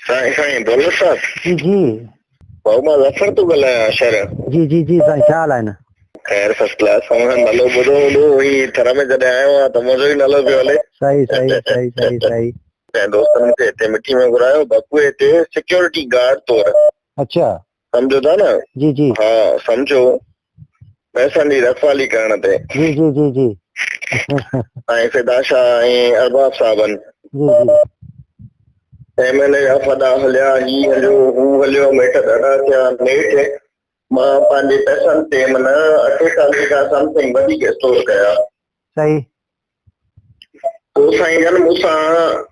سائين سائين دولت صاحب. جي جي. ڀائو مان ظفر ٿو ڳالهايان شھر. جي جي جي سائين ڇا حال آهن. خير فرسٽ ڪلاس اوهان نالو ٻڌو هوندو هي ٿر ۾ جڏهن آيو آهيان ته منهنجو ئي نالو پيو هلي. صحيح صحيح صحيح صحيح صحيح. ڪنهن دوستن مون کي هتي مٺي ۾ گهرايو بڪوي تي سيڪيورٽي گارڊ طور. اڇا. سمجهو ٿا نه. جي جي. ها سمجهو پئسن جي رکوالي ڪرڻ تي. جي جي جي جي. سائين فدا شاهه ۽ ارباب صاحبن. جي جي. ايم اين اي جا ڦڏا هليا، هي هليو، هو هليو، ميٺ ڏاڍا ٿيا، نيٺ مان پنهنجي پئسن تي من اٺيتاليهه کان سمٿنگ وڌيڪ اسٽور ڪيا. صحيح. پوء سائين جن مون سان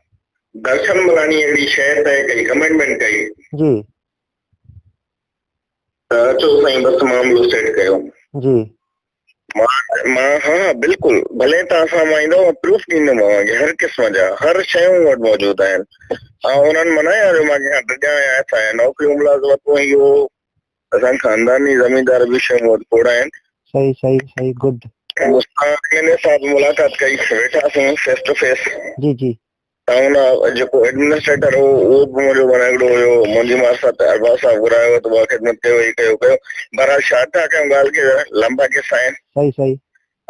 درشن ملاڻي اهڙي شيء طئي ڪئي، ڪمٽمينٽ ڪئي. جي. ته اچو سائين بس معاملو سيٽ ڪيو. جي. مان مان ها ها بلڪل ڀلي توهان سان مان ايندو مان پروف ڏيندم اوهان کي هر قسم جا هر شيون مون وٽ موجود آهن آئون انهن مان نه آهيان جو مان ڪنهن کان ڊڄان يا ڇا آهيان نوڪريون ملازمتون ۽ اهو اسان خانداني زميندار به شيون مون وٽ کوڙ آهن. صحيح صحيح صحيح گڊ. استاد ايم اين اي صاحب ملاقات ڪئي ويٺاسين فيس ٽو فيس. جي جي. ٽائون جيڪو ايڊمنسٽريٽر هو اهو به منهنجو معنيٰ هڪڙو هيو منهنجي معرفت ارباب صاحب گهرايو ته بابا خدمت ڪيو هي ڪيو ڪيو بهرحال شارٽ ٿا ڪيون ڳالهه کي ذرا لمبا قصا آهن. صحيح صحيح.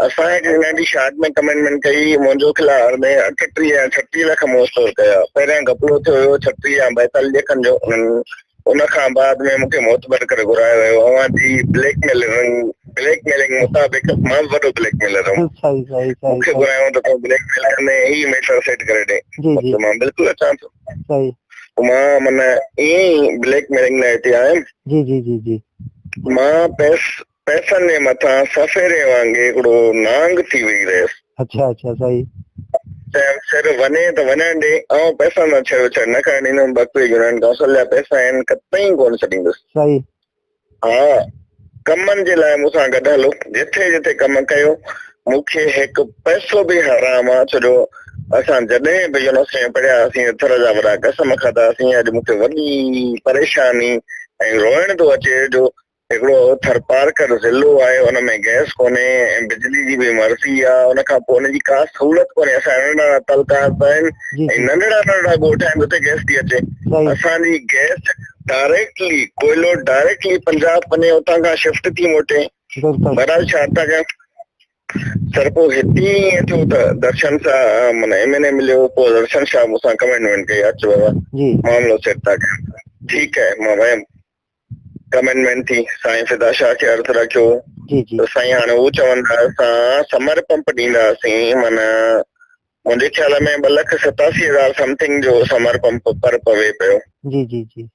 اسان هڪڙي ننڍي شارٽ ۾ ڪمينٽمينٽ ڪئي منهنجو خلاف ۾ اٺٽيهه يا ڇٽيهه لک مون اسٽور ڪيا پهريان گهپلو ٿيو هيو ڇٽيهه يا ٻائيتاليهه لکن جو انهن ان کان بعد ۾ مون کي معتبر ڪري گهرايو ويو. اوهان جي بليڪ ميلرنگ بليڪ ميلنگ مطابق مان به وڏو بليڪ ميلر هئم. صحيح صحيح مون صحيح کي صحيح. گهرايائون ته تون بليڪ ميل ڪندين هي ميٽر سيٽ ڪري ڏي. جي جي. ته مان بلڪل اچان ٿو. صحيح. پوء مان معنيٰ ائين ئي بليڪ ميلنگ لاء هتي آيم. جي جي جي جي. مان پئس پئسن جي مٿان سفيري وانگي هڪڙو نانگ ٿي ويهي رهيس. اڇا اڇا صحيح. چيم سر وڃي ته وڃڻ ڏي، آئون پئسن سان ڇيڙ ڇيڙ نه ڪرڻ ڏيندم، بڪوي يونين ڪائونسل جا پئسا آهن، قطعي ڪونه ڇڏيندس. صحيح. ها ڪمن جي لاء مون سان گڏ هلو، جٿي جٿي ڪم ڪيو، مون کي هڪ پئسو به حرام آ، ڇو جو اسان جڏهن به يونيورسٽي ۾ پڙهيا هئاسين ته ٿر جا وڏا قسم کاڌا هئاسين، اڄ مون کي وڏي پريشاني ۽ روئڻ ٿو اچي جو هڪڙو ٿرپارڪر ضلعو آهي ان ۾ گئس ڪونهي ۽ بجلي جي به مرضي آ ان کان پوء ان جي ڪا سهولت ڪونهي اسان جا ننڍڙا تعلقا آهن ۽ ننڍڙا ننڍڙا ڳوٺ آهن اتي گئس ٿي اچي اسان جي گئس ڊائريڪٽلي ڪوئلو ڊائريڪٽلي پنجاب وڃي اتان کان شفٽ ٿي موٽي بهرحال ڇا ٿا ڪيون سر پوء هتي ائين ٿيو ته درشن سان معنيٰ ايم اين اي مليو پوء درشن شاهه مون سان ڪمينٽمينٽ ڪئي اچ بابا معاملو سيٽ ٿا ڪيون ٺيڪ آهي مان ويم ڪمينٽمينٽ ٿي سائين فدا شاهه کي عرض رکيو جي جي ته سائين هاڻي هو چون ٿا اسان سمر پمپ ڏينداسين معنيٰ منهنجي خيال ۾ ٻه لک ستاسي هزار سمٿنگ جو سمر پمپ پر پوي پيو. جي جي جي.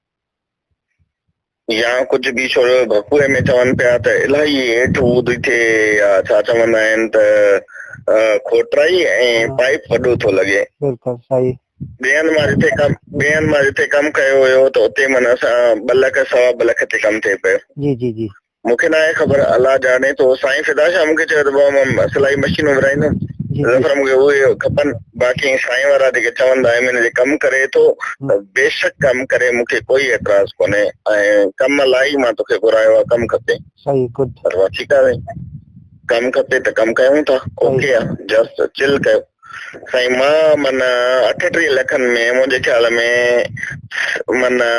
يا ڪجهه به ڇو جو ڀڪوئي ۾ چون پيا ته الاهي هيٺ هو ٿي ٿئي يا ڇا چوندا آهن ته کوٽرائي ۽ پائيپ وڏو ٿو لڳي. بلڪل صحيح. ٻئي هنڌ مان جتي ڪم ٻئي هنڌ مان جتي ڪم ڪيو هيو ته اتي معنيٰ اسان ٻه لک سوا ٻه لک تي ڪم ٿئي پيو. جي جي جي. مون کي ناهي خبر الله ڄاڻي ٿو. سائين فدا شاهه مون کي چيو ته بابا مان سلائي مشينون ورهائيندم. جي جي. ظفر مون کي اهي کپن باقي سائين وارا جيڪي چون ٿا ايم اين جي ڪم ڪري ٿو ته بيشڪ ڪم ڪري مون کي ڪوئي اعتراض ڪونهي ۽ ڪم لاء ئي مان توکي گهرايو آهي ڪم کپي. صحيح گڊ. پر ٺيڪ آهي سائين ڪم کپي ته ڪم ڪيون ٿا اوڪي آهي جسٽ چل ڪيو. سائين مان معنيٰ اٺٽيهه لکن ۾ منهنجي خيال ۾ معنيٰ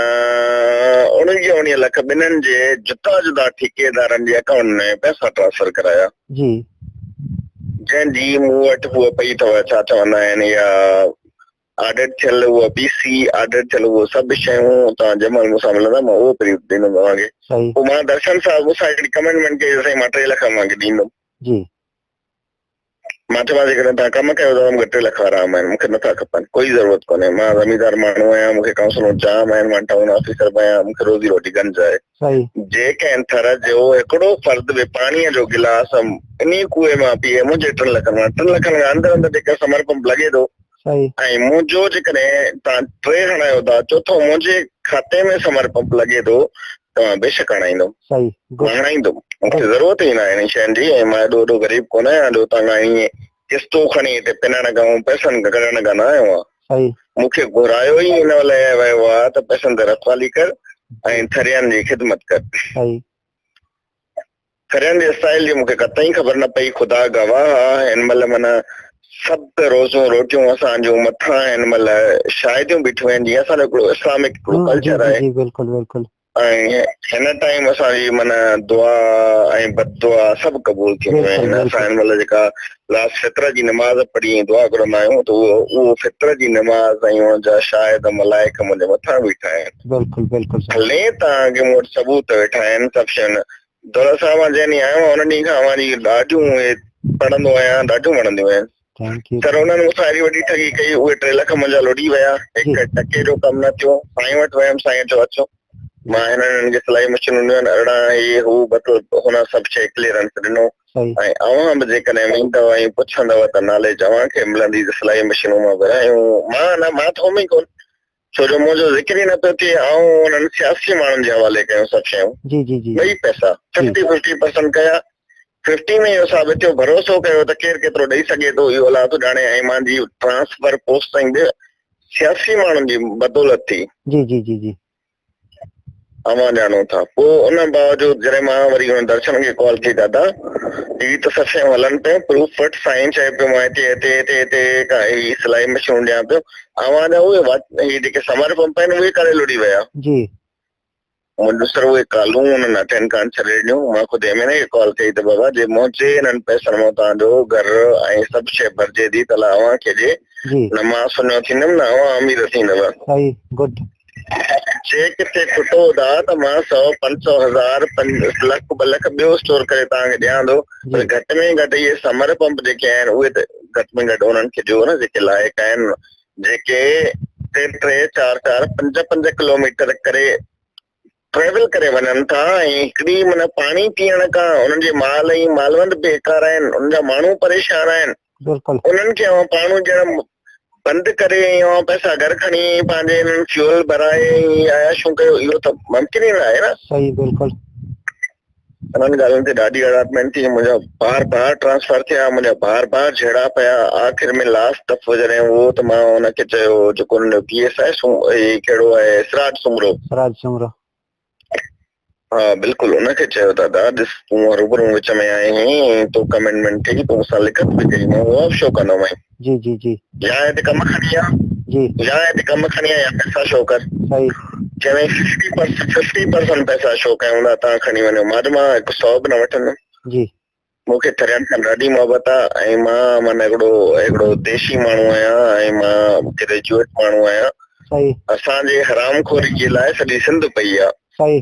اڻويهه اڻويهه لک ٻنهن جي جدا جدا ٺيڪيدارن جي اڪائونٽ ۾ پئسا ٽرانسفر ڪرايا. جي. جنهن جي مون وٽ هوء پئي اٿو ڇا چوندا آهن اها آڊٽ ٿيل اها پي سي آڊٽ ٿيل اهو سڀ شيون توهان جنهن مهل مون سان ملندا مان اهو پريف ڏيندم توهان کي. صحيح. پوء مان درشن صاحب مون سان هڪڙي ڪمٽمينٽ ڪئي ته سائين مان ٽي لک اوهان کي ڏيندم. جي. مان چيومانس جيڪڏهن توهان ڪم ڪيو ته مون کي ٽي لک آرام آهن، مون کي نٿا کپن، ڪوئي ضرورت ڪونهي، مان زميندار ماڻهو آهيان، مون کي ڪائونسلون جام آهن، مان ٽائون آفيسر به آهيان، مون کي روزي روٽي گنج آهي. صحيح. جيڪڏهن ٿر جو هڪڙو فرد به پاڻيء جو گلاس انهي کوهه مان پيئي منهنجي ٽن لکن مان ٽن لکن کان اندر اندر جيڪر سمر پمپ لڳي ٿو صحيح. ۽ منهنجو جيڪڏهن توهان ٽي هڻايو ٿا چوٿون منهنجي کاتي ۾ سمر پمپ لڳي ٿو ته مان بيشڪ هڻائيندم. صحيح. مان هڻائيندم. مون کي ضرورت ئي ناهي انهن شين جي ۽ مان ايڏو وڏو غريب ڪونه آهيان جو توهان کان ائين قسطون کڻي هتي پنڻ کان ۽ پئسن ڪڍڻ کان نه آيو آهيان. صحيح. مون کي گهرايو ئي ان لاء ويو آهي ته پئسن تي رکوالي ڪر ۽ ٿرين جي خدمت ڪر. صحيح. ٿرين جي اسٽائيل جي مون کي قطعي خبر نه پئي. خدا گواهه آهي هن مهل معنيٰ سڀ روزون روٽيون اسان جون مٿان هن مهل شاهديون بيٺيون آهن جيئن اسان جو هڪڙو اسلامڪ هڪڙو ڪلچر آهي. جي بلڪل بلڪل. ۽ هن ٽائيم اسان جي معنيٰ دعا ۽ بد دعا سڀ قبول ٿينديون آهن. اسان هن مهل جيڪا لاسٽ فطر جي نماز پڙهي ۽ دعا گهرندا آهيون ته اهو اهو فطر جي نماز ۽ ان جا شاهد ملائڪ منهنجي مٿان بيٺا آهن. بلڪل بلڪل. ڀلي توهان کي مون وٽ ثبوت ويٺا آهن سڀ شيون دولت صاحب مان جنهن ڏينهن آيو آهيان ان ڏينهن کان اوهان جي ڏاڍيون اهي پڙهندو آهيان ڏاڍيون وڻنديون آهن. Thank you. سر انهن مون سان اهڙي وڏي ٺڳي ڪئي اهي 3 لک منهنجا لڙي ويا هڪ ٽڪي جو ڪم نه ٿيو سائين وٽ ويم سائين چيو اچو مان هنن هنن کي سلائي مشينون ڏنيون آهن 18 هي هو مطلب هن سڀ شيء ڪليئرنس ڏنو ۽ اوهان به جيڪڏهن ويندؤ ۽ پڇندؤ ته ناليج اوهان کي ملندي ته سلائي مشينون مان ورهايون مان نه مان ته هوم ئي ڪونه ڇو جو منهنجو ذڪر ئي نه پيو ٿئي، آئون انهن سياسي ماڻهن جي حوالي ڪيون سڀ شيون. جي جي جي. ٻئي پئسا ففٽي ففٽي پرسنٽ ڪيا، ففٽي ۾ اهو ثابت ٿيو، ڀروسو ڪيو ته ڪير ڪيترو ڏئي سگهي ٿو اهو الله ٿو ڄاڻي ۽ مانجي ٽرانسفر پوسٽ تائين به سياسي ماڻهن جي بدولت ٿي. جي جي جي جي. اوهان ڄاڻو ٿا. پوء ان باوجود جڏهن مان وري ان درشن کي ڪال ڪئي دادا هي ته سڀ شيون هلن پيون پروف وٺ سائين چئي پيو مان هتي هتي هتي هتي هي سلائي مشينون ڏيان پيو اوهان جا اهي هي جيڪي سمر پمپ آهن اهي ڪاڏي لڙي ويا. جي. منهنجو سر اهي ڪالون انهن اٽينڊ ڪانه ڇڏي ڏنيون مان خود ايم اين اي کي ڪال ڪئي ته بابا جي منهنجي انهن پئسن مان توهان جو گهر ۽ سڀ شيء ڀرجي ٿي ته الله اوهان کي ڏي جي. نه مان سڃو ٿيندم نه اوهان امير ٿيندؤ. صحيح گڊ. جي ڪٿي کٽو هوندا ته مان سئو، پنج سئو، هزار، پنج لک، ٻه لک ٻيو اسٽور ڪري توهان کي ڏيان ٿو پر گهٽ ۾ گهٽ اهي سمر پمپ جيڪي آهن اهي ته گهٽ ۾ گهٽ انهن کي ڏيو نه جيڪي لائق آهن جيڪي ٽي ٽي چار چار پنج پنج ڪلوميٽر ڪري ٽريول ڪري وڃن ٿا ۽ هڪڙي معنيٰ پاڻي پيئڻ کان انهن جي مال ۽ مالوند بيڪار آهن انهن جا ماڻهو پريشان آهن. بلڪل. انهن کي اوهان پاڻو ڏيڻ بند ڪري ۽ اوهان پئسا گهر کڻي پنهنجي انهن فيول ڀرائي ۽ عياشيون ڪيو اهو ته ممڪن ئي نه آهي نه. صحيح بلڪل. انهن ڳالهين تي ڏاڍي اڙاٽمينٽ ٿي منهنجا بار بار ٽرانسفر ٿيا منهنجا بار بار جهيڙا پيا آخر ۾ لاسٽ دفعو جڏهن هو ته مان ان کي چيو جيڪو انهن جو پي ايس آهي هي ڪهڙو آهي سراج سومرو. سراج سومرو. ها بلڪل ان کي چيو دادا ڏس تون هروڀرو وچ ۾ آئين هين تو ڪمينٽمينٽ ڪئي تو مون سان لکت به ڪئي مان اها به شو ڪندومانء. جي جي جي. يا هتي ڪم کڻي آ. جي. يا هتي ڪم کڻي آ يا پئسا شو ڪر. صحيح. چيائين ففٽي پرسنٽ پئسا شو ڪيون ٿا تان کڻي وڃو مان چيو مان هڪ سئو به نه وٺندم. جي. مون کي ٿرين سان ڏاڍي محبت آ ۽ مان معنيٰ هڪڙو هڪڙو ديشي ماڻهو آهيان ۽ مان گريجوئيٽ ماڻهو آهيان. صحيح. اسان جي حرام خوري جي لاء سڄي سنڌ پئي آ. صحيح.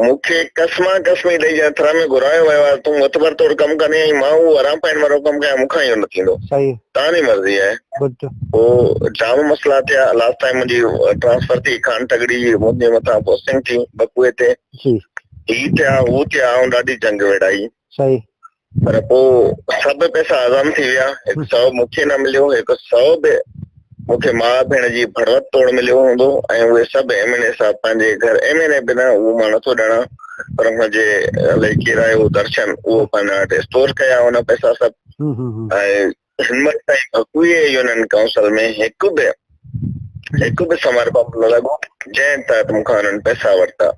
مون کي قسما قسمي ڏئي جڏهن ٿر ۾ گهرايو ويو آهي تون متبر طور ڪم ڪندين ۽ مان اهو حرام پائڻ وارو ڪم ڪيان مون کان اهو نه ٿيندو. صحيح. توهان جي مرضي آهي. گڊ. پوء جام مسئلا ٿيا لاسٽ ٽائيم منهنجي ٽرانسفر ٿي خان ٽڳڙي منهنجي مٿان پوسٽنگ ٿي بڪوئي تي. جي. هي ٿيا هو ٿيا آئون ڏاڍي جنگ وڙهائي. صحيح. پر پوء سڀ پئسا هضم ٿي ويا هڪ سئو مون کي نه مليو هڪ سئو به مون کي ماء ڀيڻ جي ڀڙوت توڙ مليو هوندو ۽ اهي سڀ ايم اين اي صاحب پنهنجي گهر ايم اين اي به نه اهو مان نٿو ڄاڻان پر هن جي الائي ڪير آهي اهو درشن اهو پنهنجا وٽ اسٽور ڪيا هن پئسا سڀ ۽ هن مهل تائين بڪوئي يونين ڪائونسل ۾ هڪ به هڪ به سمر پمپ نه لڳو جنهن تحت مون کان هنن پئسا ورتا.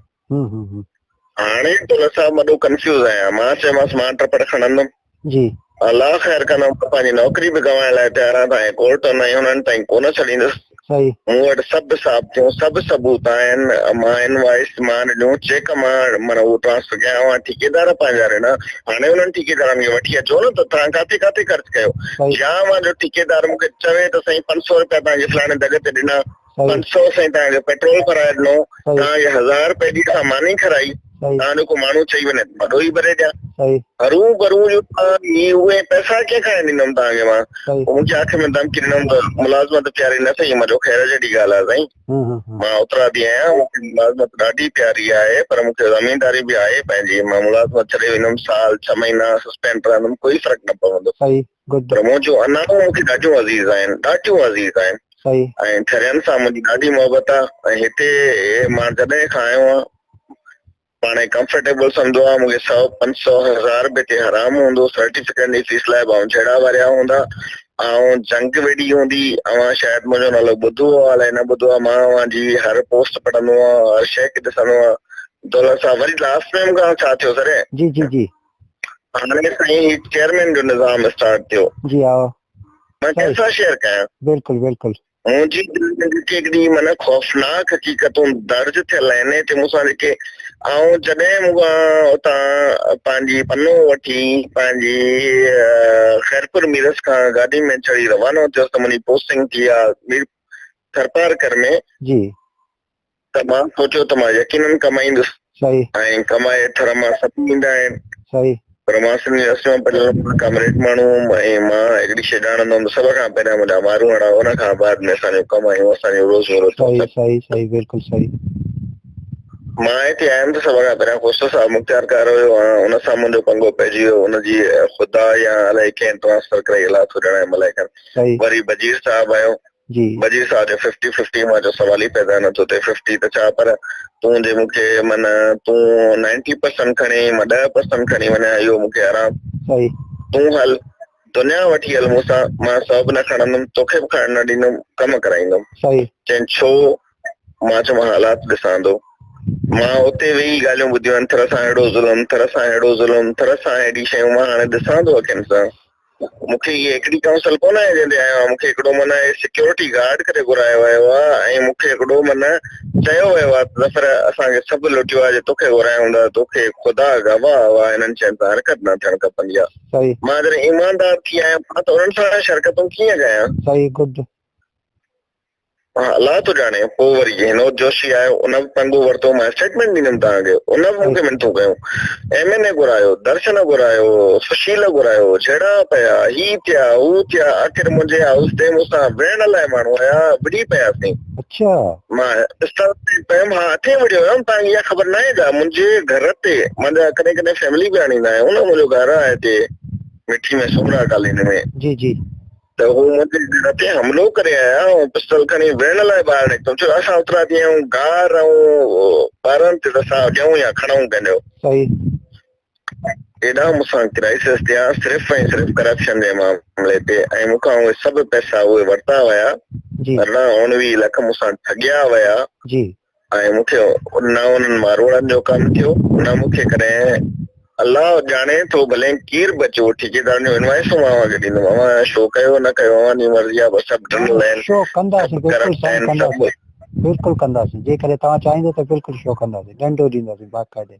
هاڻي دولت صاحب مان ڏو ڪنفيوز آهيان مان چيومانس مان ٽپڙ کڻندم. جي. الله خير ڪندو مان پنهنجي نوڪري به گنوائڻ لاء تيار آهيان تائين ڪورٽن ۽ انهن تائين ڪونه ڇڏيندس. صحيح. مون وٽ سڀ ثابتيون سڀ ثبوت آهن مان انوائس مان ڏنيون چيڪ مان معنيٰ اهو ٽرانسفر ڪيا اوهان ٺيڪيدار پنهنجا ڏنا هاڻي انهن ٺيڪيدارن کي وٺي اچو نه ته توهان ڪاٿي ڪاٿي خرچ ڪيو صحيح. يا اوهان جو ٺيڪيدار مون کي چوي ته سائين 500 روپيا توهان کي فلاڻي دڳ تي ڏنا 500 سائين توهان کي پيٽرول ڀرائي ڏنو، توهان کي 1000 رپئي ڏئي اسان ماني کارائي، توهان جو ڪو ماڻهو چئي وڃي ته مان ڏوهي ڀري ڏيان. هرون ڀرون جو توهان هي اهي پئسا ڪنهن کان ڏيندم توهان کي مان؟ پوء مون کي آخر ۾ ڌمڪي ڏنم ته ملازمت پياري نه سهي، مان چيو خير جهڙي ڳالهه آهي سائين، مان اترادي آهيان، مون کي ملازمت ڏاڍي پياري آهي، پر مون کي زمينداري به آهي پنهنجي، مان ملازمت ڇڏي ويندم، سال ڇهه مهينا سسپينڊ رهندم، ڪوئي فرق نه پوندو. پر منهنجون انائون مون کي ڏاڍيون عزيز آهن، ڏاڍيون عزيز آهن. صحيح. ۽ ٿرين سان منهنجي ڏاڍي محبت آ ۽ هتي مان جڏهن کان آيو آهيان پاڻ کي ڪمفرٽيبل سمجهو آ مون کي سئو پنج سئو هزار به هتي حرام هوندو سرٽيفڪيٽ جي فيس لاء به آئون جهيڙا واريا هوندا آئون جنگ وڙهي هوندي اوهان شايد منهنجو نالو ٻڌو آ الائي نه ٻڌو آ مان اوهان جي هر پوسٽ پڙهندو آهيان هر شيء کي ڏسندو آهيان دولت صاحب وري لاسٽ ۾ مون کان ڇا ٿيو سر جي جي جي هاڻي سائين هي چيئرمين جو نظام اسٽارٽ ٿيو جي ها. مان ڪنهن سان شيئر ڪيان؟ بلڪل بلڪل. منهنجي دل ۾ جيڪي هڪڙي معنيٰ خوفناڪ حقيقتون درج ٿيل آهن هتي مون سان جيڪي آئون جڏهن مون کان اتان پنهنجي پنو وٺي پنهنجي خيرپور ميرس کان گاڏي ۾ چڙهي روانو ٿيس ته منهنجي پوسٽنگ ٿي آ مير ٿرپارڪر ۾. جي. ته مان سوچيو ته مان يقينن ڪمائيندس. صحيح. ۽ ڪمائي ٿر مان سڀ ايندا آهن. صحيح. پر مان سنڌ يونيورسٽي مان پڙهيل هوم، ڪامريڊ ماڻهو هوم ۽ مان هڪڙي شيء ڄاڻندو هوم ته سڀ کان پهريان منهنجا ماروئڙا ان کان بعد ۾ اسان جون ڪمايون، اسان جون روزيون روٽيون صحيح سڀ. صحيح صحيح بلڪل صحيح. مان هتي آيم ته سڀ کان پهريان خسرو صاحب مختيارڪار هيو ۽ ان سان منهنجو پنگو پئجي ويو. ان جي خدا يا الائي ڪنهن ٽرانسفر ڪرائي الله ٿو ڄاڻي ملائڪن. صحيح. وري بجير صاحب آيو. جي. وزير صاحب چيو ففٽي ففٽي مان چيو سوال ئي پيدا نه ٿو ٿئي ففٽي ته ڇا پر تون جي مون کي من تون نائنٽي پرسنٽ کڻي مان ڏهه پرسنٽ کڻي وڃان اهو مون کي آرام صحيح. تون هل دنيا وٺي هل مون سان مان سو به نه کڻندم توکي به کڻڻ نه ڏيندم ڪم ڪرائيندم. صحيح. چين ڇو مان چيو مان حالات ڏسان ٿو مان اتي ويهي ڳالهيون ٻڌيون آهن ٿر سان اهڙو ظلم ٿر سان اهڙو ظلم ٿر سان اهڙي شيون مان هاڻي ڏسان ٿو اکين سان. مون کي هيء هڪڙي ڪائونسل ڪونه آهي جنهن تي آيو آهيان، مون کي هڪڙو معنيٰ سيڪيورٽي گارڊ ڪري گهرايو ويو آهي ۽ مون کي هڪڙو معنيٰ چيو ويو آهي ته ظفر اسان کي سڀ لٽيو آهي جي توکي گهرايون ٿا توکي خدا گواهه آهي انهن شين سان حرڪت نه ٿيڻ کپندي آهي. صحيح. مان جڏهن ايماندار ٿي آيم مان ته انهن سان شرڪتون ڪيئن ڪيان. صحيح گڊ. ها الله ٿو ڄاڻي. پوء وري هنود جوشي آيو، ان به پنگو ورتو، مان اسٽيٽمينٽ ڏيندم توهان کي، ان به مون کي منٿون ڪيون، ايم اين اي گهرايو، درشن گهرايو، سشيل گهرايو، جهيڙا پيا، هي ٿيا، هو ٿيا، آخر منهنجي هائوس تي مون سان وڙهڻ لاء ماڻهو آيا، وڙهي پياسين. اڇا. مان پستول تي پيم، ها اٿي وڙهيو هيم، توهان کي اها خبر ناهي ڇا، منهنجي گهر تي، منهنجا ڪڏهن ڪڏهن فيملي به آڻيندا آهيون نه، منهنجو گهر آهي هتي مٺي ۾ سومرا ڪالوني ۾. جي جي. ته هو منهنجي گهر تي حملو ڪري آيا ۽ پسٽل کڻي وڙهڻ لاء ٻاهر نڪتم ڇو اسان اترا ٿي آهيون گار ۽ ٻارن تي ته اسان ڏيون يا کڻون ڪنهن جو. صحيح. ايڏا مون سان ڪرائسس ٿيا صرف ۽ صرف ڪرپشن جي معاملي تي ۽ مون کان اهي سڀ پئسا اهي ورتا ويا جي. 18 اڻويهه لک مون سان ٺڳيا ويا. جي. ۽ مون کي نه انهن ماروئڙن جو ڪم ٿيو نه مون کي ڪڏهن الله ڄاڻي ٿو ڀلين ڪير به اچي اهو ٺيڪيدارن جون انوائسون مان اوهان کي ڏيندم اوهان شو ڪيو نه ڪيو اوهان جي مرضي آهي بس سڀ ڊنل آهن شو ڪنداسين سڀ بلڪل ڪرپٽ سائين آهن سڀ ڪنداسين بلڪل ڪنداسين جيڪڏهن توهان چاهيندو ته بلڪل شو ڪنداسين ڏنڊو ڏينداسين باقاعدي.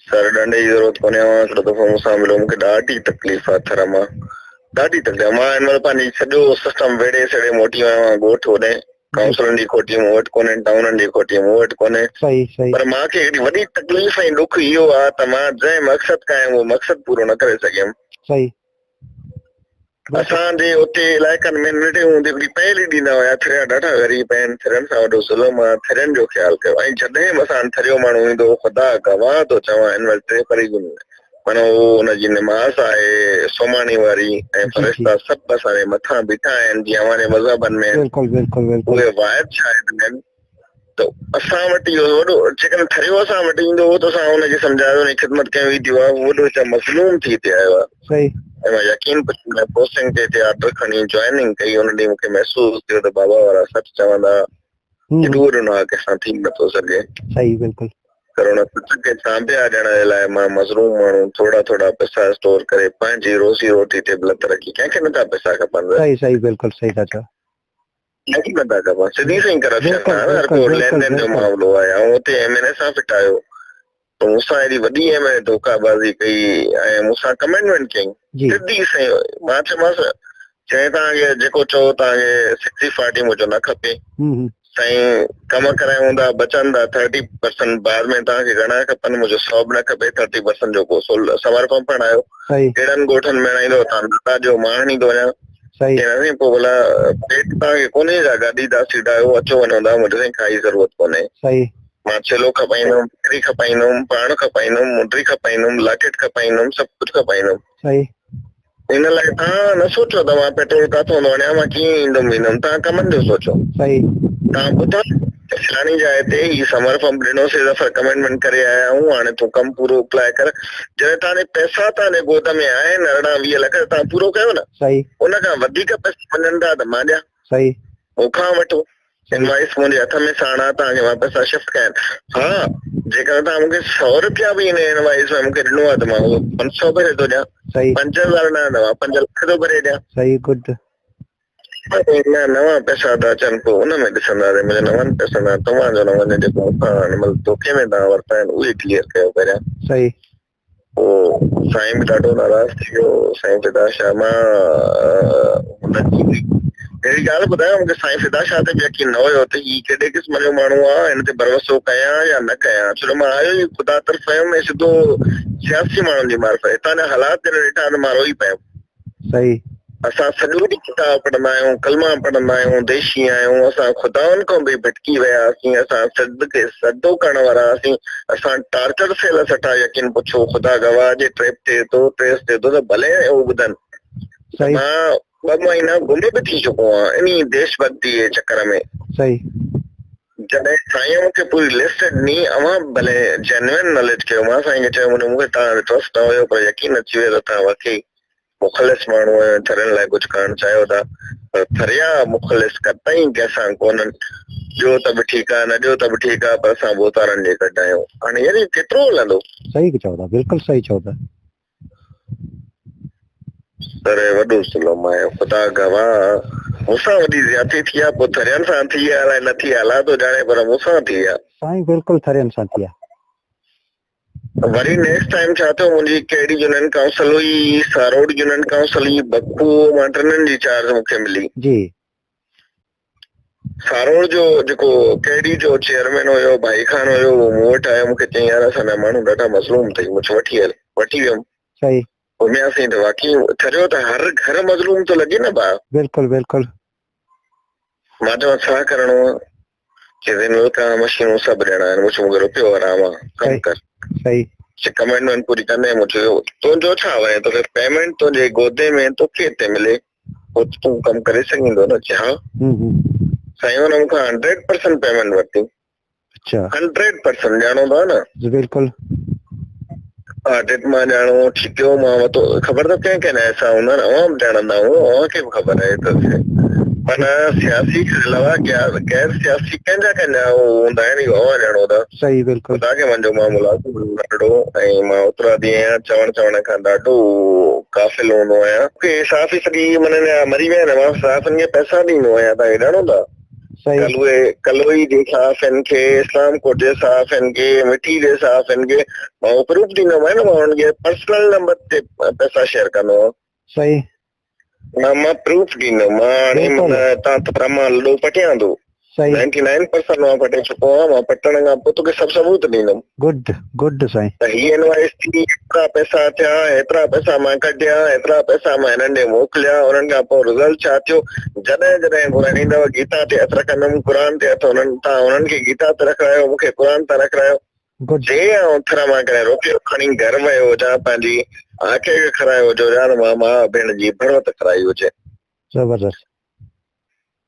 سر ڏنڊي جي ضرورت ڪونهي اوهان هڪڙو دفعو مون سان ملو مون کي ڏاڍي تڪليف آهي ٿر مان ڏاڍي تڪليف مان هن مهل پنهنجي سڄو سسٽم ويڙهي سيڙهي موٽي ويو آهيان ڳوٺ هوڏي ڪائونسلن جي کوٽي مون وٽ ڪونهي ٽائونن جي کوٽي مون وٽ ڪونهي صحيح صحيح پر مان کي هڪڙي وڏي تڪليف ۽ ڏک اهو آهي ته مان جنهن مقصد کان آيم اهو مقصد پورو نه ڪري سگهيم. صحيح اسان جي اتي علائقن ۾ ننڍي هوندي هڪڙي پهل ئي ڏيندا هيا ٿريا ڏاڍا غريب آهن ٿرين سان وڏو ظلم آ ٿرين جو خيال ڪيو ۽ جڏهن به اسان ٿريو ماڻهو ايندو هو خدا گواهه ٿو چوان هن مهل ٽي فريضون معنيٰ هو ان جي نماز آهي سوماڻي واري ۽ جي جي فرشتا سڀ اسان جي مٿان بيٺا آهن جيئن اوهان جي مذهبن ۾ آهن بلڪل بلڪل بلڪل اهي واحد شاهد آهن ته اسان وٽ اهو وڏو جيڪڏهن ٿريو اسان وٽ ايندو هو ته اسان ان کي سمجهايو ان جي خدمت ڪيون هي ٿيو آهي هو وڏو هتان مظلوم ٿي هتي آيو آهي صحيح. ۽ مان يقين پڇي مان پوسٽنگ تي هتي آرڊر کڻي جوائننگ ڪئي ان ڏينهن مون کي محسوس ٿيو ته بابا وارا سچ چوندا ايڏو وڏو ناحق ڪنهن سان ٿي نٿو سگهي. صحيح بلڪل. پر ان سچ کي سانڀيا ڏيڻ جي لاء مان مظلوم ماڻهو ٿورا ٿورا پئسا اسٽور ڪري پنهنجي روزي روٽي تي به لت رکي ڪنهن کي نٿا پئسا کپن. صحيح صحيح بلڪل صحيح ٿا چئو. نٿي نٿا کپن سڌي سائين ڪرپشن آهي نه هر ڪو لين دين جو معاملو آهي آئون اتي ايم اين اي سان ڦٽايو ته مون سان ايڏي وڏي ايم اين اي ڌوڪا بازي ڪئي ۽ مون سان ڪمينٽمينٽ ڪيائين سڌي سائين مان چيومانس چيائين توهان کي جيڪو چئو توهان کي سڪسٽي فارٽي منهنجو نه کپي سائين ڪم ڪرايون ٿا بچن ٿا ٿرٽي پرسنٽ بعد ۾ توهان کي گهڻا کپن منهنجو سو به نه کپي ٿرٽي پرسنٽ جو ڪو سمر پمپ هڻايو ڪهڙن ڳوٺن ۾ هڻائيندو توهان نٿا ڏيو مان هڻي ٿو وڃان صحيح. چيائين سائين پوء ڀلا پيٽ توهان کي ڪونهي ڇا گاڏي دا سيٽ آهيو اچو وڃو ٿا مون چيو سائين ڪائي ضرورت ڪونهي صحيح. مان ڇيلو کپائيندم ٻڪري کپائيندم پاڻ کپائيندم منڊري کپائيندم لاڪيٽ کپائيندم سڀ ڪجهه کپائيندم صحيح. ان لاء توهان نه سوچو ته مان پيٽرول ڪاٿو ٿو آڻيان مان ڪيئن ايندم ويندم توهان ڪمن جو سوچو صحيح. توهان ٻڌايو ته فلاڻي جاء تي هي سمر پمپ ڏنوسي ظفر ڪميٽمينٽ ڪري آيا آهيون هاڻي تون ڪم پورو اڪلائي ڪر جڏهن توهان جي پئسا توهان جي گود ۾ آهن 18 20 لک ته توهان پورو ڪيو نه صحيح. ان کان وڌيڪ پئسا وڃن ٿا ته مان ڏيان صحيح. مون کان وٺو. انوائس منهنجي هٿ ۾ ساڻ آ، توهان کي مان پئسا شفٽ ڪيا آهن. ها، جيڪڏهن توهان مون کي سؤ رپيا به ان انوائس ۾ مون کي ڏنو آ ته مان اهو 500 ڀري ٿو ڏيان. صحيح. 5000 نه ته مان 5 لک ٿو ڀري ڏيان. صحيح گڊ. نه نوان پئسا ٿا اچن پوء ان ۾ ڏسنداسين. منهنجا نون پئسن سان توهان جو نه وڃي، جيڪو مون کان هن مهل ڌوڪي ۾ توهان ورتا آهن اهي ڪليئر ڪيو پهريان. صحيح. پوء سائين به ڏاڍو ناراض ٿي ويو، سائين فدا شاهه. مان هن جي اهڙي ڳالهه ٻڌايان، مون کي سائين فدا شاهه تي به يقين نه هيو ته هي ڪهڙي قسم جو ماڻهو آهي، هن تي ڀروسو ڪيان يا نه ڪيان، ڇو جو مان آيو ئي خدا طرف هيم ۽ سڌو سياسي ماڻهن جي معرفت. هتان جا حالات جڏهن ڏٺا ته مان روئي پيم. صحيح. اسان سڄو ڏينهن ڪتاب پڙهندا آهيون، ڪلما پڙهندا آهيون، ديشي آهيون، اسان خدائن کان به ڀٽڪي ويا هئاسين، اسان سڌ کي سڌو ڪرڻ وارا هئاسين، اسان ٽارچر سيل سٺا يقين پڇو خدا گواهه جي ٽريپ ٿئي ٿو، ٽريس ٿئي ٿو ته ڀلي اهو ٻڌن ته صحيح. مان ٻه مهينا گم به ٿي چڪو آهيان انهي ديش ڀڳتي جي چڪر ۾. صحيح. جڏهن سائين مون کي پوري لسٽ ڏني، اوهان به ڀلي جينوئن ناليج ڪيو، مان سائين کي چيو مون کي توهان تي ٽرسٽ نه هيو پر يقين اچي ويو ته توهان واقعي مخلص ماڻهو آهيو ۽ ٿرين لاء ڪجهه ڪرڻ چاهيو ٿا، پر ٿريا مخلص قطعي ڪنهن سان ڪونهن، ڏيو ته به ٺيڪ آهي نه ڏيو ته به ٺيڪ آهي پر اسان ڀوتارن جي ڪڍ آهيون. هاڻي يعني ڪيترو هلندو؟ صحيح چئو ٿا، بلڪل صحيح چئو ٿا. سر هي وڏو ظلم آهي، خدا گواهه مون سان وڏي زيادتي ٿي آهي، پوء ٿرين سان ٿي آهي الائي نه ٿي آهي الله ٿو ڄاڻي پر مون سان ٿي آهي. سائين بلڪل ٿرين سان ٿي آهي. وري نيڪسٽ ٽائيم ڇا ٿيو منهنجي ڪهڙي يونين ڪائونسل هئي ساروڊ يونين ڪائونسل هئي بکو مان ٽنهن جي چارج مون کي ملي. جي. ساروڊ جو جيڪو ڪهڙي جو چيئرمين هيو ڀائي خان هيو اهو مون وٽ آيو مون کي چيائين يار اسان جا ماڻهو ڏاڍا مظلوم اٿئي مون چيو وٺي هل وٺي ويم. صحيح. گهمياسين ته واقعي ٿريو ته هر گهر مظلوم ٿو لڳي نه ڀاء. بلڪل بلڪل. مان چوان ڇا ڪرڻو آ؟ چي ٿي نلڪا مشينون سڀ ڏيڻا آهن. مون چيو مون کي روپيو آرام آ ڪم ڪر. صحيح. چي ڪميٽمينٽ پوري ڪندين؟ مون چيو تنهنجو ڇا وڃي توکي پيمينٽ تنهنجي گودي ۾ توکي هتي ملي پوء تون ڪم ڪري سگهيندو نه؟ چي ها. سائين هن مون کان 100% پيمينٽ ورتي. اچھا. 100% ڄاڻو ٿا نه؟ جي بلڪل. آڊٽ مان ڄاڻو ٺيڪيو مان وتو خبر اٿو ڪنهن ڪنهن جا حصا هوندا آهن اوهان به ڄاڻندا هو اوهان کي به خبر آهي ته معنيٰ سياسي کان علاوه غير سياسي ڪنهن جا ڪنهن جا هوندا آهن اهو اوهان ڄاڻو ٿا. صحيح بلڪل. خدا کي منهنجو مان ملازم هيم ننڍڙو ۽ مان اترادي آهيان چوڻ چوڻ کان ڏاڍو غافل هوندو آهيان. مون کي صحافي سڏي معنيٰ مري ويا آهن مان صحافين کي پئسا ڏيندو آهيان توهان کي ڄاڻو ٿا. صحيح. ڪلوئي جي صحافين کي، اسلام ڪوٽ جي صحافين کي، مٺي جي صحافين کي مان اهو پروف ڏيندو آهيان نه مان انهن کي پرسنل نمبر تي پئسا شيئر ڪندو آهيان. صحيح. نه مان پروف ڏيندم مان هاڻي بلڪل. تان ته مان لڏو پٽيان ٿو. صحيح. 99% مان پٽي چڪو آهيان مان پٽڻ کان پوء توکي سڀ ثبوت ڏيندم. گڊ گڊ سائين. ته هي انوائس ٿي هيترا پئسا ٿيا هيترا پئسا مان ڪڍيا هيترا پئسا مان هنن ڏي موڪليا انهن کان پوء رزلٽ ڇا ٿيو جڏهن جڏهن گهرائيندؤ گيتا تي هٿ رکندم قرآن تي هٿ انهن تان انهن کي گيتا تي رکرايو مون کي قرآن تان رکرايو گڊ. جي آئون ٿر مان ڪڏهن روپيو کڻي گهر ويو هجان پنهنجي آکي کي کرايو هجو يا ته مان ماء ڀيڻ جي ڀروت ڪرائي هجي. زبردست.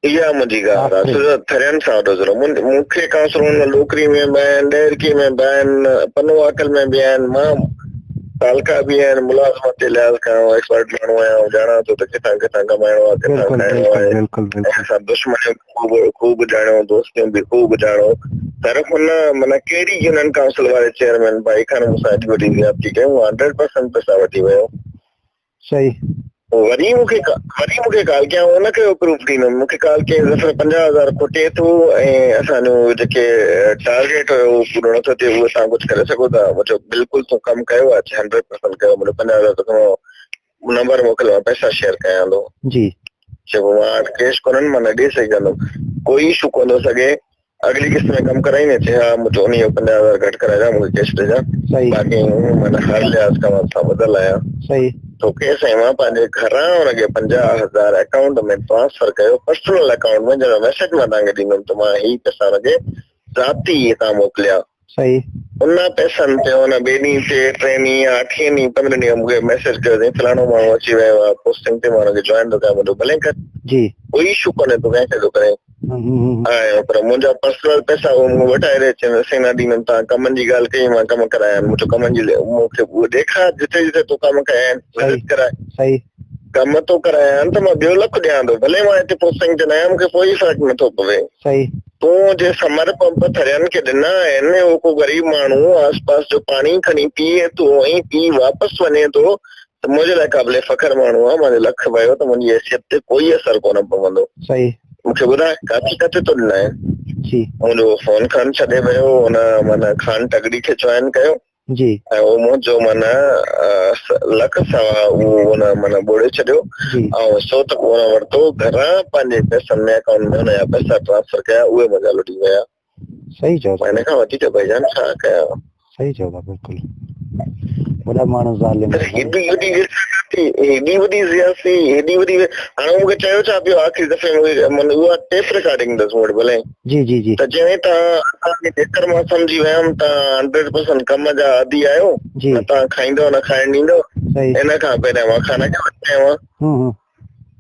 اها منهنجي ڳالهه آهي. آفرين. سو ٿرين سان وڏو ظلم مون کي ڪائونسلر هن ڏوڪري ۾ به آهن، ڏهرڪي ۾ به آهن، پنو عاقل ۾ به آهن، مان تعلقا به آهن، ملازمت جي لحاظ کان آئون ايڪسپرٽ ماڻهو آهيان، آئون ڄاڻان ٿو ته ڪٿان ڪٿان ڪمائڻو آهي، ڪٿان بلڪل کائڻو بلڪل آهي بلڪل ۽ بلڪل. اسان دشمنيون به خوب خوب ڄاڻيو، دوستيون به خوب ڄاڻو. پر هن معنيٰ ڪهڙي يونين ڪائونسل واري چيئرمين ڀائي خان مون سان ايڏي وڏي زيادتي ڪئي، هو 100% پئسا وٺي ويو. صحيح. وري مون کي وري مون کي ڪال ڪيائون ان کي پروف ڏيندم مون کي ڪال ڪيائين ظفر 50,000 کٽي ٿو ۽ اسان جو جيڪي ٽارگيٽ هيو اهو پورو نٿو ٿئي اهو توهان ڪجهه ڪري سگهو ٿا مون چيو بلڪل تون ڪم ڪيو آهي 100% ڪيو مون 50,000 توکي مان نمبر موڪل مان پئسا شيئر ڪيان ٿو جي چيو مان وٽ ڪيش ڪونهن مان نه ڏئي سگهندم ڪوئي اشو ڪونه ٿو سگهي اڳلي قسط ۾ ڪم ڪرائيندين؟ چي ها، مون چيو انهيء جو 50,000 گهٽ ڪرائجان، مون کي ڪيش ڏجان. صحيح. باقي معنيٰ هر لحاظ کان مان توسان ٻڌل آهيان. صحيح. توکي سائين مان پنهنجي گهران ان کي 50,000 اڪائونٽ ۾ ٽرانسفر ڪيو، پرسنل اڪائونٽ ۾، جنهن جو ميسيج مان توهان کي ڏيندم ته مان هي پئسا ان کي ذاتي هتان موڪليا. صحيح. ان پئسن تي ان ٻئي ڏينهن تي، ٽئين ڏينهن يا اٺين ڏينهن، پندرهين ڏينهن مون کي ميسيج ڪيو اٿئين فلاڻو ماڻهو اچي ويو آهي پوسٽنگ تي، مان ان کي جوائن ٿو ڪيان. مون چيو ڀلي ڪر. جي. ڪوئي اشو ڪونهي تون ڪنهن کي ٿو ڪرين. آيو پر منهنجا پرسنل پئسا هو مون وٽ آهي چين سائين نه ڏيندم توهان ڪمن جي ڳالهه ڪئي مان ڪم ڪرايا آهن مون چيو ڪمن جي مون کي اهو ڏيکار جتي جتي تو ڪم ڪيا آهن وزٽ ڪرائي صحيح. ڪم ٿو ڪرايان ته مان ٻيو لک ڏيان ٿو، ڀلي مان هتي پوسٽنگ تي نه آهيان، مون کي ڪوئي فرق نٿو پوي. صحيح. تون جي سمر پمپ ٿرين کي ڏنا آهن، اهو ڪو غريب ماڻهو آس پاس جو پاڻي کڻي پيئي ٿو ۽ پي واپس وڃي ٿو ته منهنجي لاء قابل فخر ماڻهو آهي، مان جو لک ويو ته منهنجي حيثيت تي ڪوئي اثر ڪونه پوندو. صحيح. مون کي ٻڌاء ڪاٿي ڪاٿي تو ڏنا آهن؟ جي. منهنجو فون کڻ ڇڏي ويو، هن معنيٰ خان ٽڳڙي کي جوائن ڪيو. جي. ۽ اهو منهنجو معنيٰ لک سوا اهو ان معنيٰ ٻوڙي ڇڏيو جي. ۽ سو ته ڪونه ورتو، گهران پنهنجي پئسن ۾ اڪائونٽ ۾ ان جا پئسا ٽرانسفر ڪيا، اهي منهنجا لٽي ويا. صحيح چئو ٿا. مان هن کان وڌيڪ ڀائيجان ڇا ڪيان. صحيح چئو ٿا بلڪل. وڏا ماڻهو ظالم آهن. هيڏي وڏي ورڇاگهاتي، هيڏي وڏي زيادتي، هيڏي وڏي هاڻي مون کي چيو ڇا پيو آخري دفعي مون کي معنيٰ اها ٽيپ رڪارڊنگ اٿس مون وٽ ڀلي. جي جي جي. ته چيائين ته اسان کي جيڪر مان سمجهي ويم ته هنڊريڊ پرسنٽ ڪم جا عادي آهيو جي. نه توهان کائيندؤ نه کائڻ ڏيندؤ صحيح. ان کان پهريان مان کانا کي وٺي آيو آهيان. هون هون.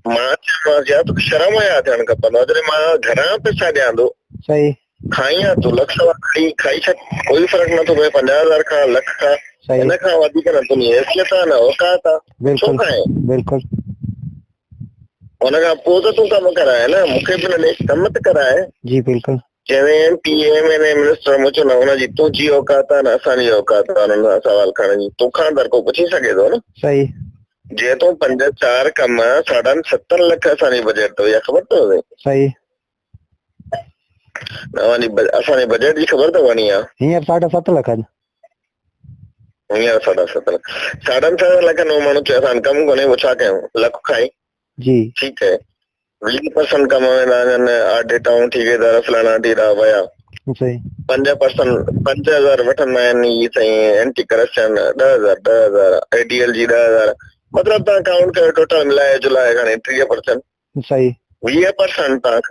مان چيومانس يار توکي شرم حيا ٿيڻ کپندو آهي جڏهن مان گهران پئسا ڏيان ٿو. صحيح. کائين ها تون لک سوا کائي کائي ڇڏ ڪوئي فرق نٿو پئي 50 هزار کان لک کان صحيح. ان کان وڌيڪ نه تنهنجي حيثيت آهي نه اوقات آهي ڇو بلڪل کائين. بلڪل. ان کان پوء ته تون ڪم ڪرائي نه مون کي به نه ڏي ڪم ته ڪرائي. جي بلڪل. چيائين M P A M N A minister مون چيو نه ان جي تنهنجي اوقات آ نه اسان جي اوقات آ انهن سان سوال کڻڻ جي توکان ته هر ڪو پڇي سگهي ٿو نه. صحيح. جي تون پنج چار ڪم ساڍن ستن لک اسان جي بجيٽ اٿو اها خبر اٿو سائين. صحيح. نه اوهان جي اسان جي بجيٽ جي خبر اٿو گهڻي آ. هينئر ساڍا ست لک آهن. هينئر ساڍا ست لک ساڍن ستن لکن ۾ ماڻهو چئي اسان وٽ ڪم ڪونهي پوء ڇا ڪيون لک کائي. جي. ٺيڪ هي 20 پرسنٽ ڪم ويندا وڃن آڊٽ ۽ ٺيڪيدار فلاڻا ڍيرا ويا. صحيح. پنج پرسنٽ 5000 وٺندا آهن هي سائين اينٽي ڪرپشن 10000 10000 اي ڊي ايل جي 10000 مطلب توهان ڪائونٽ ڪيو ٽوٽل ملائي جلائي کڻي 30 پرسنٽ. صحيح. 20 پرسنٽ توهان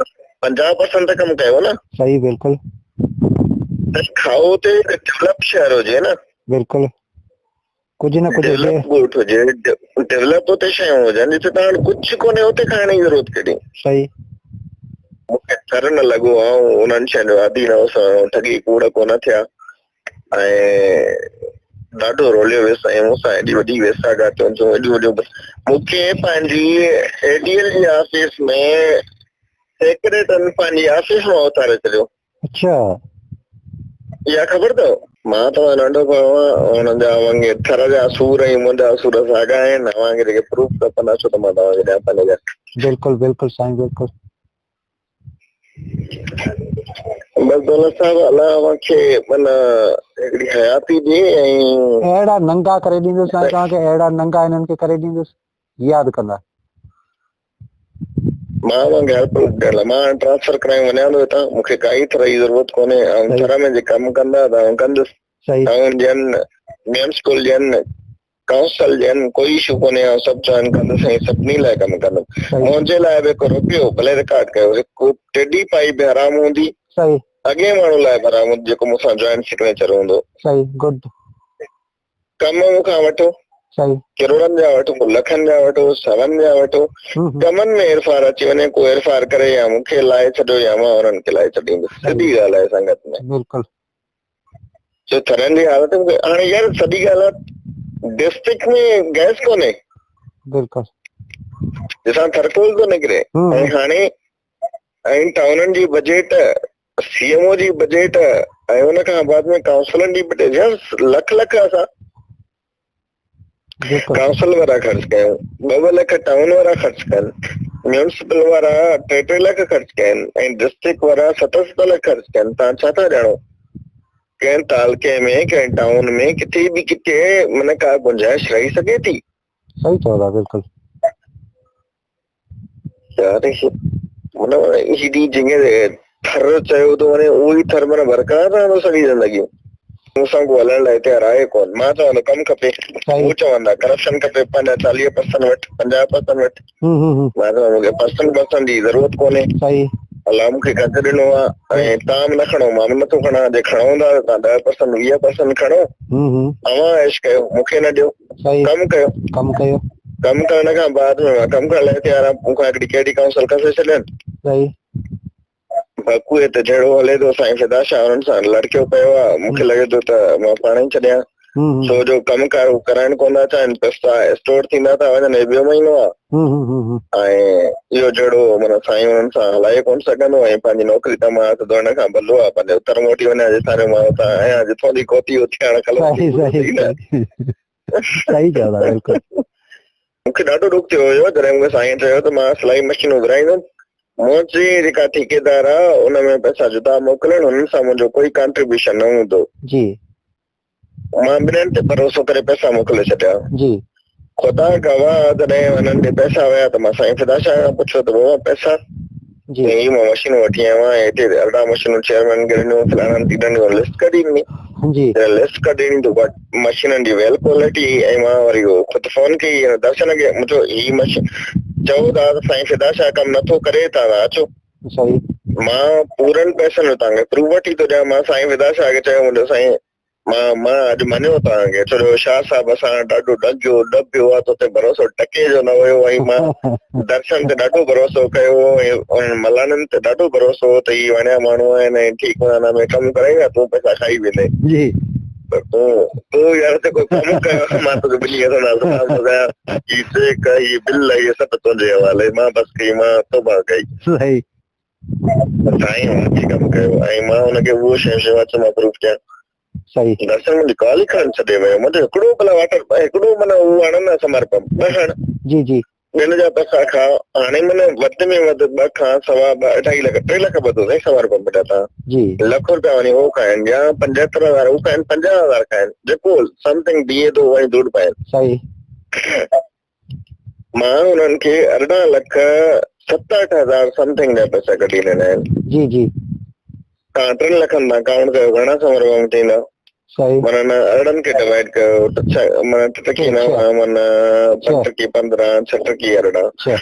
50 پرسنٽ ته ڪم ڪيو نه. صحيح بلڪل. ته کائو تي ڊولپ شهر هجي نه. بلڪل. ڪجهه نه ڪجهه هجي. ڊولپ ڳوٺ هجي ڊولپ اتي شيون هجن جتي توهان وٽ ڪجهه ڪونهي اتي کائڻ جي ضرورت ڪهڙي. صحيح. مون کي ٿر نه لڳو آئون انهن شين جو عادي نه هوس ٺڳي ڪوڙ ڪونه ٿيا ۽ ڏاڍو روليو ويس ۽ مون سان ايڏي وڏي ويساهه گهات ٿيون ايڏيون وڏيون مون کي پنهنجي اي ڊي ايل جي آفيس ۾ سيڪريٽرن پنهنجي آفيس مان اٿاري ڇڏيو. اڇا. اها خبر اٿو؟ مان توهان جو ننڍو ڀاء آهيان، انهن جا وانگي ٿر جا سور ۽ منهنجا سور ساڳا آهن، اوهان کي جيڪي پروف کپندا سو ته مان توهان کي ڏيان پنهنجا. بلڪل بلڪل سائين بلڪل. بس دولت صاحب الله اوهان کي معنيٰ هڪڙي حياتي ڏي ۽. اهڙا ننگا ڪري ڏيندس سائين توهان کي اهڙا ننگا هنن کي ڪري ڏيندس ياد ڪندا. مان اوهان کي هر پروف ڏيڻ لاء مان هاڻي ٽرانسفر ڪرائي وڃان ٿو هتان مون کي ڪائي ٿر جي ضرورت ڪونهي آئون ٿر ۾ جي ڪم ڪندا ته آئون ڪندس ٽائون ڏين ميونسپل ڏين ڪائونسل ڏين ڪوئي اشو ڪونهي آئون سڀ جوائن ڪندس ۽ سڀني لاء ڪم ڪندم منهنجي لاء به هڪ روپيو ڀلي رڪارڊ ڪيو هڪ ٽيڊي پائي به حرام هوندي اڳئين ماڻهو لاء به حرام هوندي جيڪو مون سان جوائنٽ سگنيچر هوندو. صحيح گڊ. ڪم مون کان وٺو، صحيح. ڪروڙن جا وٺو، لکن جا وٺو، سون جا وٺو، ڪمن ۾ ڦيرڦار اچي وڃي، ڪو ڦيرڦار ڪري يا مون کي لائي ڇڏيو يا مان انهن کي لائي ڇڏيندس، سڌي ڳالهه آهي سنگت ۾. بلڪل. جو ٿرن جي حالت مون کي هاڻي يار سڌي ڳالهه آهي ڊسٽرڪٽ ۾ گئس ڪونهي. بلڪل. جتان ٿرڪول ٿو نڪري ۽ هاڻي ۽ ٽائونن جي بجيٽ، سي ايم او جي بجيٽ ۽ ان کان بعد ۾ ڪائونسلن جي بجيٽ يار لک لک اسان ڪائونسل وارا خرچ ڪيون، ٻه ٻه لک ٽائون وارا خرچ ڪن، ميونسپل وارا ٽي ٽي لک خرچ ڪين ۽ ڊسٽرڪٽ وارا ست ست لک خرچ ڪن، تان ڇا ٿا ڄاڻو؟ ڪنهن تعلقي ۾ ڪنهن ٽائون ۾ ڪٿي به ڪٿي معنيٰ ڪا گنجائش رهي سگهي ٿي؟ صحيح چئو ٿا بلڪل. يار هي معنيٰ هيڏي جنهن کي ٿر چيو ٿو وڃي اهو ئي ٿر معنيٰ برقرار رهندو سڄي زندگي. مون سان ڪو هلڻ لاء تيار آهي ڪونه. مان چوان ٿو ڪم کپي. هو چون ٿا ڪرپشن کپي پنهنجا 40 پرسنٽ وٺ 50 پرسنٽ وٺ. مان چوان مون کي پرسنٽ پرسنٽ جي ضرورت ڪونهي. الله مون کي گهٽ ڏنو آهي ۽ توهان به نه کڻو مان به نٿو کڻان جي کڻو ٿا ته توهان 10 پرسنٽ 20 پرسنٽ کڻو. اوهان عيش ڪيو مون کي نه ڏيو. ڪم ڪيو. ڪم ڪيو. ڪم ڪرڻ کان بعد ۾ مان ڪم ڪرڻ لاء تيار آهيان. مون کان هڪڙي ڪهڙي ڪائونسل کسي ڇڏين. صحيح. بڪوء ته جهيڙو هلي ٿو سائين فدا شاهه انهن سان لڙڪيو پيو آهي. مون کي لڳي ٿو ته مان پاڻ ئي ڇڏيان. ڇو جو ڪم ڪار هو ڪرائڻ ڪونه ٿا چاهين، پئسا اسٽور ٿيندا ٿا وڃن، هي ٻيو مهينو آ ۽ اهو جهڙو معنيٰ سائين انهن سان هلائي ڪونه سگهندو ۽ پنهنجي نوڪري تان مان هٿ ڌوئڻ کان ڀلو آ پنهنجي اتر موٽي وڃان جتان جو مان اتان آهيان، جتان the ڪوتي اٿي هاڻ خلاص ٿي پورو ٿي نه. صحيح چئو ٿا بلڪل. مون کي ڏاڍو ڏک ٿيو هيو جڏهن مون کي سائين چيو ته مان سلائي مشينون گهرائيندم، منهنجي جيڪا ٺيڪيدار آ ان ۾ پئسا جدا موڪلڻ، هنن سان منهنجو ڪوئي ڪانٽريبيوشن نه هوندو. جي. مان ٻنهين تي ڀروسو ڪري پئسا موڪلي ڇڏيا. جي. خدا گواهه جڏهن انهن ڏي پئسا ويا ته مان سائين فدا شاهه کان پڇيو ته بابا پئسا؟ جي. چيائين هي مان مشينون وٺي آيو آهيان ۽ هتي 18 مشينون چيئرمين کي ڏنيون فلاڻن ٽيڏن ڏنيون لسٽ ڪڍي ڏني. جي. جڏهن لسٽ ڪڍي ڏني ته اها مشينن جي ويل ڪوالٽي هئي ۽ مان وري اهو خود فون ڪئي هن درشن کي مون چيو هي مشين چئو ٿا ته سائين فدا شاهه ڪم نٿو ڪري توهان اچو. صحيح. مان پورن پئسن جو توهان کي پروف وٺي ٿو ڏيان. مان سائين فدا شاهه کي چيو منهنجو سائين مان مان اڄ مڃيو توهان کي ڇو جو شاهه صاحب اسان ڏاڍو ڏنگيو ڏبيو آ تو تي ڀروسو ٽڪي جو نه هيو ۽ مان درشن تي ڏاڍو ڀروسو ڪيو هو ۽ انهن ملانن تي ڏاڍو ڀروسو هو ته هي وڻيا ماڻهو آهن ۽ ٺيڪ معنيٰ ۾ ڪم ڪرائيندا تون پئسا کائي ويندين. جي. پر تون تون يار جيڪو ڪم ڪيو آهي مان توکي ٻنهي هٿن سان سلام ٿو ڪيان هي چيڪ هي بل هي سڀ تنهنجي حوالي مان بس ڪئي مان توبه ڪئي. صحيح. سائين واقعي ڪم ڪيو ۽ مان هن کي اهو شيء شيوا چيو مان پروف ڪيان. صحيح. درشن منهنجي ڪال ئي کڻڻ ڇڏي ويو منهنجو هڪڙو ڀلا واٽر هڪڙو معنيٰ هو هڻن نه سمر پمپ ٻه هڻ. جي جي. ٻين جا پئسا کاء هاڻي معنيٰ وڌ ۾ وڌ ٻه کان سوا ٻه اڍائي لک ٽي لک ٻڌو سائين سمر پمپ جا تان جي. لک روپيا وڃي هو کائن يا 75 هزار هو کائن 50 هزار کائن جيڪو سمٿنگ بيهي ٿو وڃي ڌوڙ پائن. صحيح. مان انهن کي 18 لک ست اٺ هزار سمٿنگ جا پئسا ڪڍي ڏنا آهن. جي جي. توهان ٽن لکن تان ڪائونٽ ڪيو گهڻا سمر بم ٿيندا؟ صحيح. معنيٰ نه 18 کي ڊوائيڊ ڪيو ته ڇهه معنيٰ ٽي ٽڪي نو معنيٰ ٻه ٽڪي 15 ڇهه ٽڪي 18. ڇهه.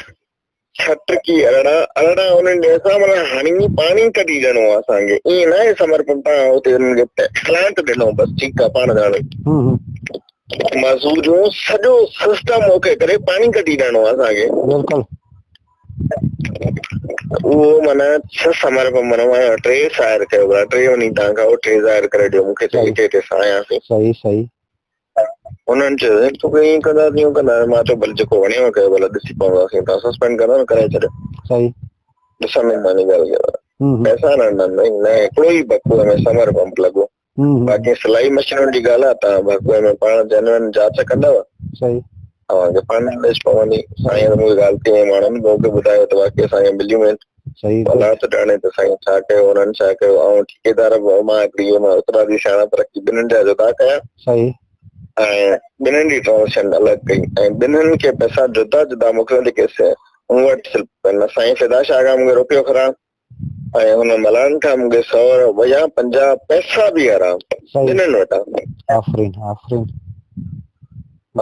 ڇهه ٽڪي 18 18 انهن ڏي اسان معنيٰ هڻي پاڻي ڪڍي ڏيڻو آهي اسان کي ائين ناهي سمر پمپ تان اتي انهن کي پلانٽ ڏنو بس ٺيڪ آهي پاڻ ڄاڻي. مزوريون سڄو سسٽم اوڪي ڪري پاڻي ڪڍي ڏيڻو آهي اسان کي. بلڪل. اهو معنيٰ ڇهه سمر پمپ معنيٰ مان ٽي ظاهر ڪيو ڀلا ٽي وڃي توهان کان اهو ٽي ظاهر ڪري ڏيو مون کي ته هتي هتي ساهياسين. صحيح صحيح. انهن چيو سائين توکي ائين ڪنداسين اهو ڪنداسين مان چيو ڀلي جيڪو وڻيو ڪيو ڀلا ڏسي پونداسين توهان سسپينڊ ڪندا نه ڪرائي ڇڏيو. صحيح. ڏسندم مان ان ڳالهه کي پئسا نه ڏنا نه هڪڙو ئي بڪوء ۾ سمر پمپ لڳو. باقي سلائي مشينن جي ڳالهه آ توهان ڀرپور ۾ پاڻ جينوئن جاچ ڪندؤ صحيح اوهان کي پاڻ ناليج پوندي سائين مون کي ڳالهه ٿي ۽ ماڻهن به مون کي ٻڌايو ته واقعي سائين مليون آهن صحيح الله ته ڄاڻي ته سائين ڇا ڪيو انهن ڇا ڪيو آئون ٺيڪيدار به مان هڪڙي مان اترادي سياڻپ رکي ٻنهن جا جدا ڪيا صحيح ۽ ٻنهن جي ٽرانزيڪشن الڳ ڪئي ۽ ٻنهن کي پئسا جدا جدا موڪليا جيڪي مون وٽ سلپ آهن سائين فدا شاهه کان مون کي روپيو کڻان ۽ هن ملان کان مون کي سؤ يا 50 پئسا به حرام ٻنهن وٽان. آفرين آفرين.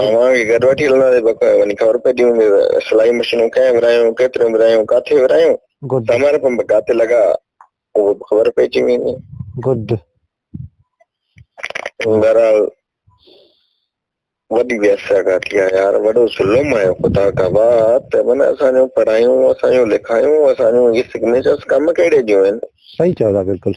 اوهان کي گڏ وٺي هلنداسين بڪ وڃي خبر پئجي ويندي ته سلائي مشينون ڪنهن ورهايون ڪيتريون ورهايون ڪاٿي ورهايون سمر پمپ ڪاٿي لڳا اهو به خبر پئجي ويندي. گڊ. بهرحال وڏي ويساهه گهاتي آهي يار وڏو ظلم آهي خدا گواهه ته معنيٰ اسان جون پڙهايون اسان جون لکايون اسان جون اهي سگنيچرس ڪم ڪهڙي جون آهن. صحيح چئو ٿا بلڪل.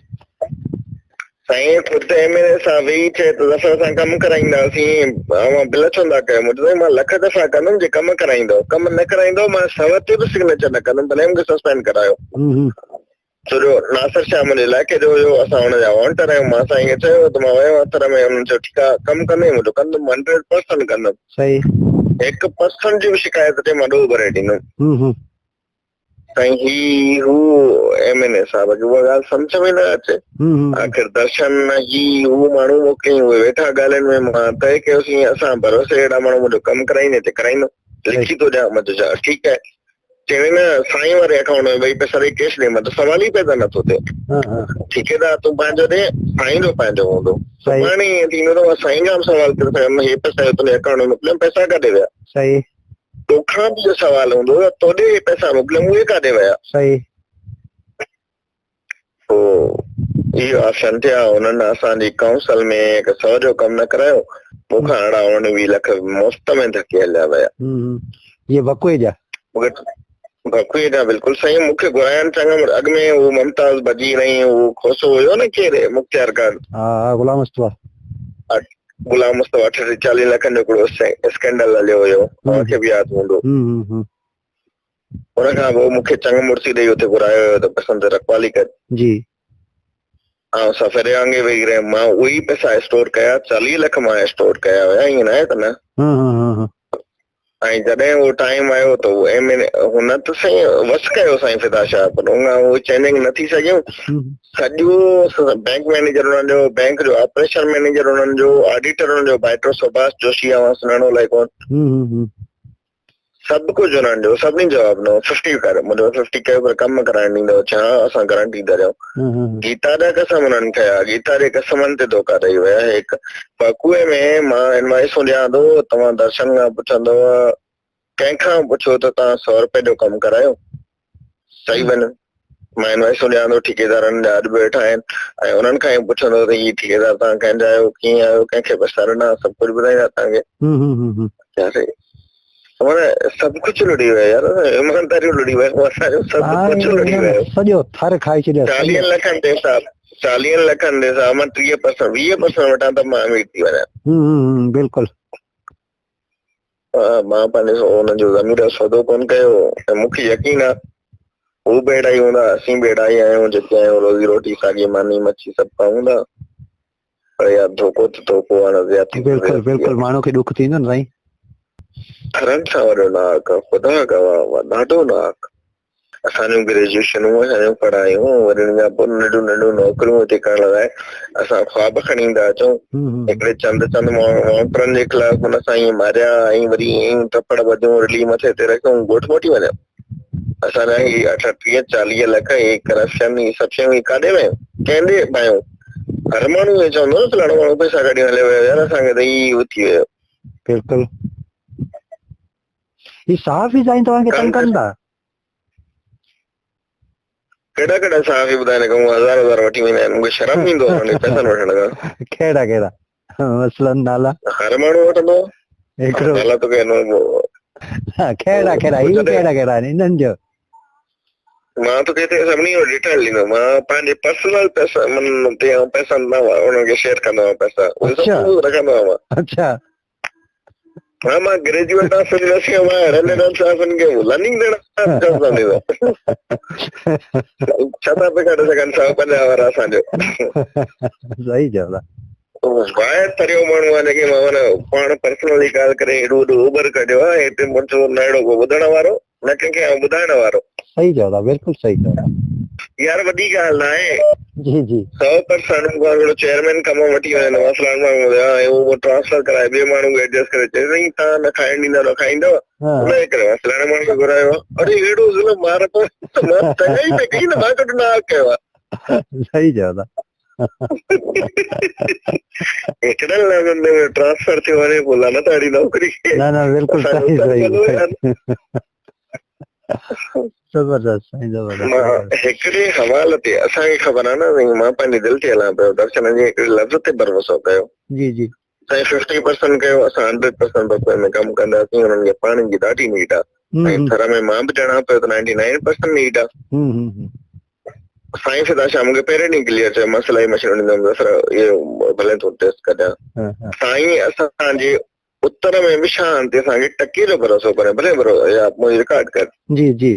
سائين خود ايم اين اي صاحب ئي چئي ته ظفر سان ڪم ڪرائينداسين اوهان بل ڇو نٿا ڪيو مون چيو سائين مان لک دفعا ڪندم جي ڪم ڪرائيندو ڪم نه ڪرائيندو مان سو تي به سگنيچر نه ڪندم ڀلي مون کي سسپينڊ ڪرايو. ڇو جو ناصر شاهه منهنجي علائقي جو هيو، اسان هن جا وانٽر آهيون، مان سائين کي چيو ته مان ويو آهيان ٿر ۾، هنن چيو ٺيڪ آهي ڪم ڪندين؟ مون چيو ڪندم، هنڊريڊ پرسنٽ ڪندم، صحيح. هڪ پرسنٽ جي به شڪايت اچي مان ڏوهه ڀري ڏيندم. سائين هي هو ايم اين اي صاحب کي اها ڳالهه سمجهه ۾ نه اچي، آخر درشن هي هو ماڻهو موڪليائين، اهي ويٺا ڳالهين ۾، مان طئي ڪيوسين اسان ڀروسي جهڙا ماڻهو منهنجو ڪم ڪرائيندين ته ڪرائيندم، لکي ٿو ڏيان، مان چيو ٺيڪ آهي. چيائين نه سائين واري اڪائونٽ ۾ ٻئي پئسا ڏئي ڪيش ڏي مطلب سوال ئي پيدا نٿو ٿئي ٺيڪيدار تون پنهنجو ڏي سائين جو پنهنجو هوندو سڀاڻي ائين ٿيندو ته مان سائين کان به سوال ڪري سگهندم هي پئسا تنهنجي اڪائونٽ ۾ موڪليم پئسا ڪاڏي ويا صحيح توکان به اهو سوال هوندو ته توڏي هي پئسا موڪليم اهي ڪاڏي ويا صحيح پوء اهو آپشن ٿيا انهن اسان جي ڪائونسل ۾ هڪ سئو جو ڪم نه ڪرايو مون کان اهڙا 19 لک مفت ۾ ڌڪي هليا ويا. اهي بڪوي جا. مون کي بڪوي جا بلڪل صحيح مون کي گهراين چڱا اڳ ۾ هو ممتاز بجير ۽ هو کوسو هيو نه ڪير مختيار ڪار. ها ها غلام مصطفيٰ. غلام مصطفيٰ 38 40 لکن جو هڪڙو اسڪينڊل هليو هيو، اوهان کي به ياد هوندو. ان کان پوء مون کي چڱ مڙسي ڏئي اتي گهرايو ويو ته پئسن تي رکوالي ڪر. جي. آئون سفيري وانگي ويهي رهيم. مان اهي ئي پئسا اسٽور ڪيا، 40 لک مان اسٽور ڪيا هيا، ائين ناهي ته نه. ۽ جڏهن اهو ٽائيم آيو ته اهو ايم اين هن ته سائين وس ڪيو سائين فدا شاهه پر ان کان اهي چيننگ نه ٿي سگهيون. سڄو بينڪ مئنيجر انهن جو، بينڪ جو آپريشن مئنيجر انهن جو، آڊيٽر انهن جو ڀائٽو سڀاش جوشي اوهان سڃاڻو الائي ڪونه. سڀ ڪجهه انهن جو، سڀني جواب ڏنو ففٽي ڪر، مون چيو ففٽي ڪيو پر ڪم ڪرائڻ ڏيندؤ؟ چيو ها اسان گارنٽي ٿا ڏيون. گيتا جا قسم انهن کنيا، گيتا جي قسمن تي ڌوڪا ڏئي ويا. هڪ بڪوء ۾ مان انوائسون ڏيان ٿو، توهان درشن کان پڇندؤ، ڪنهن کان پڇو ته توهان سؤ رپئي جو ڪم ڪرايو، چئي وڃ مان انوائسون ڏيان ٿو، ٺيڪيدارن جا اڄ به ويٺا آهن ۽ انهن کان ئي پڇندؤ ته هي ٺيڪيدار توهان ڪنهن جا آهيو، ڪيئن آهيو، ڪنهن کي پئسا ڏنا، سڀ ڪجهه ٻڌائيندا توهان کي. معنيٰ سڀ ڪجهه لڙي ويو يار، ايمانداريون لڙي ويون، اسان جو سڀ ڪجهه لڙي ويو. سڄو ٿر کائي ڇڏيو. چاليهن لکن تي حساب، چاليهن لکن تي حساب مان 30%، 20% وٺان ته مان امير ٿي وڃان. بلڪل. ها مان پنهنجي ان جو ضمير جو سودو ڪونه ڪيو ۽ مون کي يقين آ هو به اهڙا ئي هوندا، اسين به اهڙا ئي آهيون جيڪي آهيون، روزي روٽي ساڳي ماني مڇي سڀ کائون ٿا پر يار ڌوڪو ته ڌوڪو آ نه زيادتي ته بلڪل زيادتي بلڪل آ. ماڻهو کي ڏک ٿيندو نه سائين. ٿرن سان وڏو ناحق آ خدا گواهه آ ڏاڍو ناحق. اسان جون گريجوئيشنون، اسان جون پڙهايون، وري ان کان پوء ننڍيون ننڍيون نوڪريون هتي ڪرڻ لاء اسان خواب کڻي ايندا اچون. هڪڙي چند چند مائونٽرن جي خلاف هن سان ائين ماريا ۽ وري ائين ٿڦڙ ٻڌيون رلي مٿي تي رکيون ڳوٺ موٽي وڃو. اسان جا هي اٺٽيهه چاليهه لک هي ڪرپشن هي سڀ شيون هي ڪاڏي ويون؟ ڪنهن ڏي پايون؟ هر ماڻهو ائين چوندو نه فلاڻو ماڻهو پئسا ڪڍي هليو ويو يار اسان کي ته هي ٿي ويو. بلڪل. هي صحافي سائين توهان کي تنگ ڪن ٿا؟ ڪهڙا ڪهڙا صحافي ٻڌائي نه ڪم هزار هزار وٺي ويندا آهن مونکي شرم ايندو آهي انهن کي پئسن وٺڻ کان. ڪهڙا ڪهڙا مثلا نالا؟ هر ماڻهو وٺندو هڪڙو نالا توکي ڪهڙا ڪهڙا هي ڪهڙا ڪهڙا آهن انهن جو مان توکي هتي سڀني جو ڊيٽيل ڏيندو مان پنهنجي پرسنل پئسا من تي آئون پئسن نه انهن کي شيئر ڪندو آهيان پئسا اهي سڀ رکندو آهيان مان. اڇا ها مان گريجوئيٽ آهيان سنڌ يونيورسٽي مان اهڙن اهڙن صحافين کي لرننگ ڏيڻ ڇا ٿا پيا ڪڍي سگهن سؤ پنجاهه وارا اسان جو. صحيح چئو ٿا. واحد ٿريو ماڻهو آهي جنهن کي مان معنيٰ پاڻ پرسنلي ڳالهه ڪري هيڏو وڏو اوٻر ڪڍيو آهي هتي منهنجو نه اهڙو ڪو ٻڌڻ وارو نه ڪنهن کي آئون ٻڌائڻ وارو. صحيح چئو ٿا بلڪل صحيح چئو ٿا. يار وڏي ڳالهه ناهي. جي جي. سو پرسنٽ مون کان هڪڙو چيئرمين ڪم وٺي وڃي ته مان فلاڻو ماڻهو ٻڌايو ۽ اهو ٽرانسفر ڪرائي ٻئي ماڻهو کي ايڊجسٽ ڪري چئي سائين توهان نه کائڻ ڏيندؤ نه کائيندؤ ان جي ڪري مان فلاڻي ماڻهو کي گهرايو آهي. اڙي اهڙو ظلم مار پوي ته مان چڱائي پئي ڪئي نه مان ڪڏهن ناحق ڪيو آهي. صحيح چئو ٿا. هڪڙن لفظن ۾ ٽرانسفر ٿيو وڃي پوء لعنت اهڙي نوڪري کي. نه نه بلڪل صحيح صحيح زبردست سائين زبردست. مان هڪڙي حوال تي اسان کي خبر آهي نه سائين مان پنهنجي دل تي هلان پيو درشن جي هڪڙي لفظ تي ڀروسو ڪيو. جي جي. سائين ففٽي پرسنٽ ڪيو اسان هنڊريڊ پرسنٽ بڪوي ۾ ڪم ڪنداسين انهن کي پاڻي جي ڏاڍي نيڊ آهي ۽ ٿر ۾ مان به ڄاڻان پيو ته نائنٽي نائن پرسنٽ نيڊ آهي. سائين فدا شاهه مونکي پهرين ڏينهن ڪليئر چيو مان سلائي مشين ڏيندم ته سر اهو ڀلي تون ٽيسٽ ڪجان سائين اسان جي اتر ۾ به شاهن تي اسان کي ٽڪي جو ڀروسو ڪونهي ڀلي ڀرو يا منهنجي رڪارڊ ڪر. جي جي.